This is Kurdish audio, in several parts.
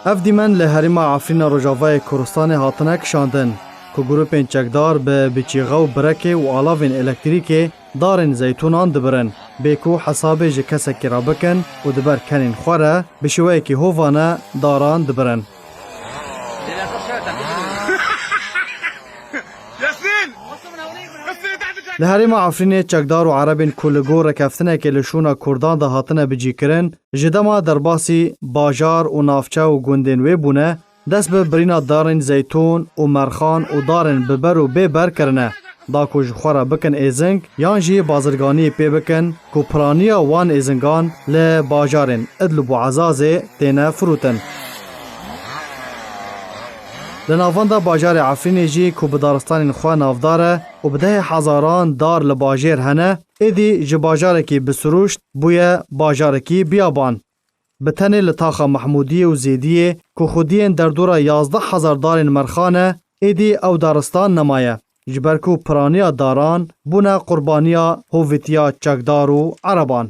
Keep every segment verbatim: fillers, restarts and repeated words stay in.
Ev dîmen li herêma Efrîna Rojavayê Kurdistanê hatine kişandin ku grûpên çekdar bi biçîxe û birekê û alavên elektrîkê darên zeytûnan dibirin, bê ku hesabê ji kesekî re bikin û di ber kenên xwe re bi şêweyekî hovane daran dibirin. Li herêma Efrînê çekdar û erebên ku li gor rêkeftinekê li şûna Kurdan de hatine bicîkirin, ji dema derbasî bajar û navçe û gundên wê bûne, dest bi birîna darên zeytûn û merxan û darên bi ber û bê ber kirine, da ku ji xwe re bikin êzing yan jî bazirganiyê pê bikin ku piraniya wan êzingan li bajarên Idlib û Ezazê têne firûtin. Li navenda bajarê Efrînê jî ku bi daristanên xwe navdar e û bi dehê hezaran dar li bajêr hene, êdî ji bajarekî bi sirûşt bûye bajarekî biyaban. Bi tenê li taxa Mehmûdiyê û Zêdiyê ku xwediyên derdora yazdeh hezar darên merxan e, êdî ew daristan nemaye, ji ber ku piraniya daran bûne qurbaniya hovîtiya çekdar û ereban.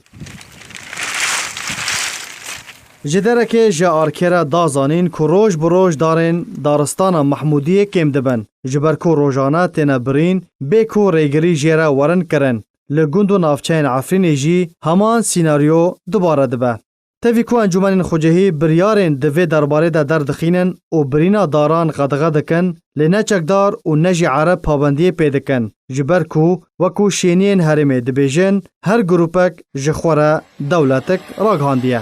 Ji derekê ji Arkê re da zanîn ku roj bi roj darên daristana Mehmûdiyê kêm dibin, ji ber ku rojane têne birîn, bê ku rêgirî jê re werin kirin. Li gund û navçeyên Efrînê jî heman sînaryo dubare dibe. Tevî ku encûmenên xwecihî biryarên di vê derbarê de derdixînin û birîna daran qedexe dikin, lê ne çekdar û ne jî ereb pabendiyê pê dikin, ji ber ku, wekû şêniyên herêmê dibêjin, her grûpek ji xwe re dewletik ragihandiye.